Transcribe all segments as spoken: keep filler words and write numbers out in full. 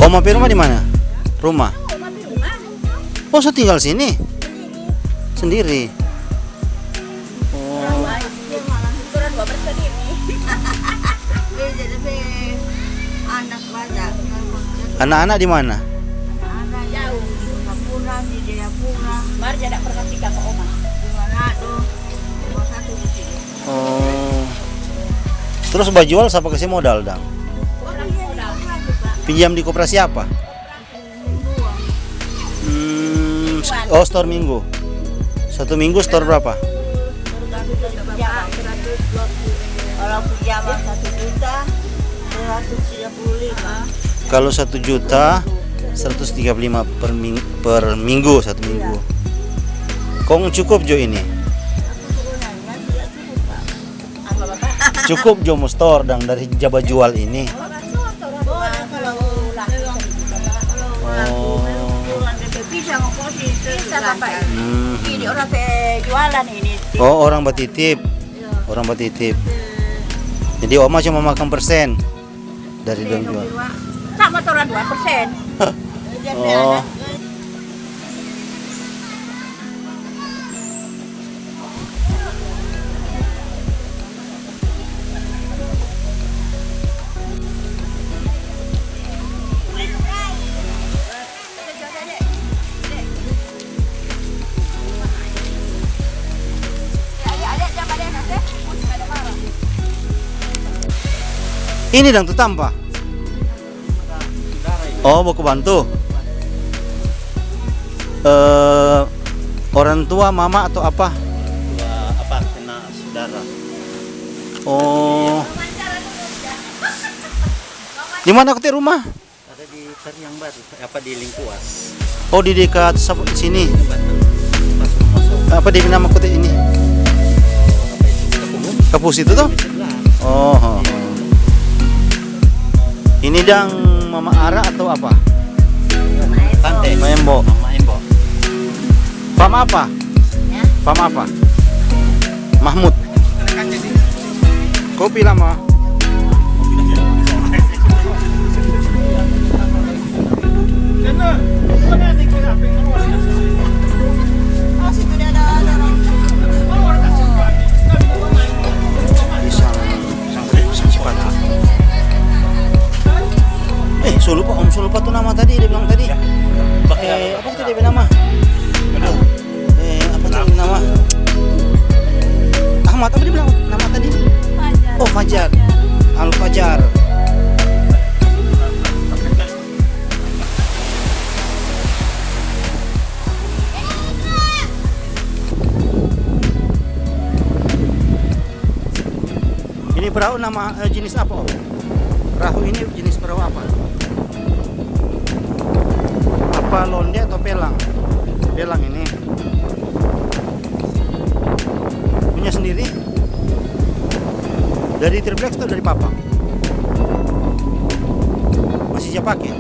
Oma pe rumah di mana? Rumah. Oh, so tinggal sini? Sendiri. Oh. Anak-anak di mana? Anak-anak di Singapura, di Jayapura. Mar ja dak perhatikan ke oma. Di Manado. Cuma satu di sini. Oh. Terus bajual sapa kasi modal, dang? Pinjam di koperasi apa? Hmm, s-, oh, store minggu. Satu minggu store berapa? Kalau pinjaman satu juta, seratus tiga puluh lima. Kalau satu juta, seratus tiga puluh lima per ming-, per minggu, satu minggu. Kong cukup jo ini? Cukup jo mo store dang dari ja bajual ini. Oh. Hmm. Oh, orang batitip. Orang batitip. Jadi oma cuma makang persen dari dong jual. Sama torang dua persen. Oh. Ini dang tu tampa. Oh, baku bantu. Eh, orang tua, mama atau apa? Orang tua, apa, kena saudara. Oh. Di mana kote rumah? Ada di Tariang Baru, apa, di Lingkuas. Oh, di dekat sap-, sini. Apa di nama kote ini? Kapus itu tuh? Oh, oh, oh. Ini dang Mama Ara atau apa? Tante. Maembo. Mama Embo. Fam apa? Ya. Fam apa? Mahmud. Kopi lama. Pisang, pisang, pisang cipata. Eh, so lupa, om, so lupa tu nama tadi, dia bilang tadi. Ya. Eh, apa itu dia pe nama? Aduh. Eh, apa tu nama? Ahmad, apa dia bilang nama tadi? Fajar. Oh, Fajar. Fajar. Al Fajar. Ini perahu nama, eh, jenis apa, Om? Perahu ini jenis perahu apa? Apa londe atau pelang? Pelang ini. Punya sendiri? Dari tripleks atau dari papa? Masih ja pake?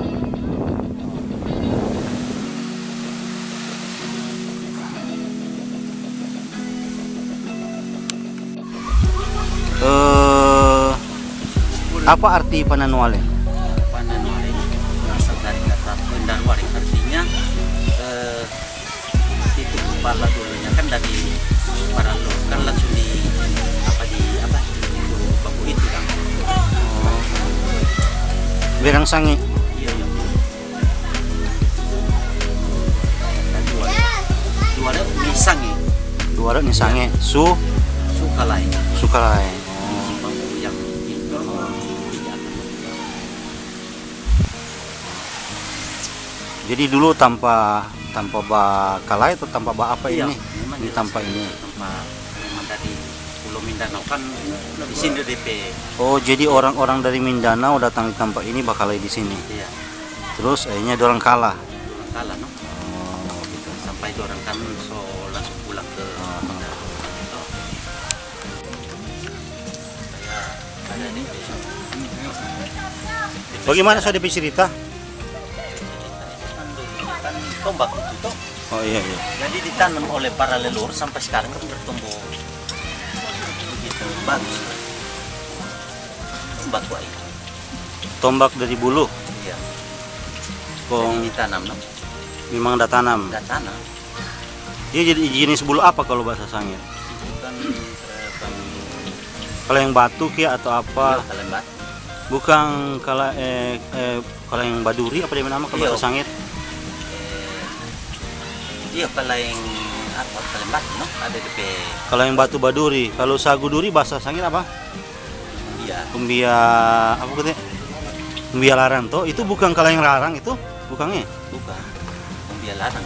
Eh, apa arti Pananwale? Pananwale berasal dari kata Pendaruare, artinya, eh, itu kepala dulunya kan dari Paralo, kan langsung di, apa, di, apa, itu baku itu kan. Berang sange. Iya, iya. Dua, dua ni sange. Dua ni sange. Su? Sukalae. Sukalae. Oh. Simpang yang itu. Jadi dulu tampa, tampa ba kalae atau tampa ba apa ini? Iya, memang di tampa ini. Tampa, memang dari Pulau Mindanao kan di sini depe. Oh, jadi orang-orang dari Mindanao datang di tampa ini ba kalae di sini? Iya. Terus akhirnya dorang kalah? Dorang kalah, no. Oh, gitu. Sampai dorang kan so langsung pulang ke Mindanao. Bagaimana so depe cerita? Kan tombak itu toh. Oh, iya, iya. Jadi ditanam oleh para leluhur sampai sekarang kan bertumbuh begitu bagus. Tombak wa itu. Tombak dari bulu? Iya. Kong Ditanam, no? Memang ada tanam. Ada tanam. Dia jadi jenis bulu apa kalau bahasa Sangir? Bukan, eh, bukan Kalau yang batu kia atau apa? Iya, kaleng batu. Bukan kalau eh, eh, kalau yang baduri apa dia nama kalau Iya. Bahasa Sangir? Iya, kaleng apa? Kaleng batu, no? Ada depe. Kalau yang batu baduri, kalau sagu duri bahasa Sangir apa? Iya, Kumbia apa gitu? Kumbia larang toh? Itu bukan kalau yang larang itu, bukannya? Bukan. Kumbia larang.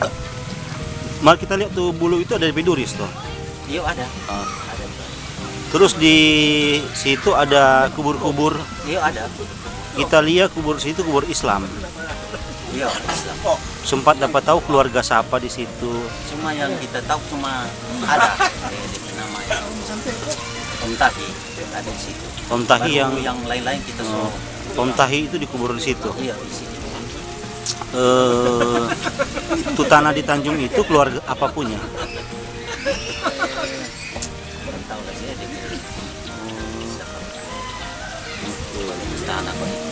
Mari kita lihat tuh bulu itu ada di Piduris tuh. Iya, ada. Ah. Ada. Terus di situ ada kubur-kubur. Iya, ada. Kita lihat kubur situ kubur Islam. Iya, Islam. Sempat dapat tahu keluarga siapa di situ. Cuma yang kita tahu cuma ada. Eh, dia nama ya. Om Tahi ada di situ. Om Tahi Baru yang yang lain-lain kita so. Om Tahi itu dikubur di situ. Iya, di situ. Eh, tu tanah di Tanjung itu keluarga apa punya? Belum tahu lagi ya dia. Tanah apa itu?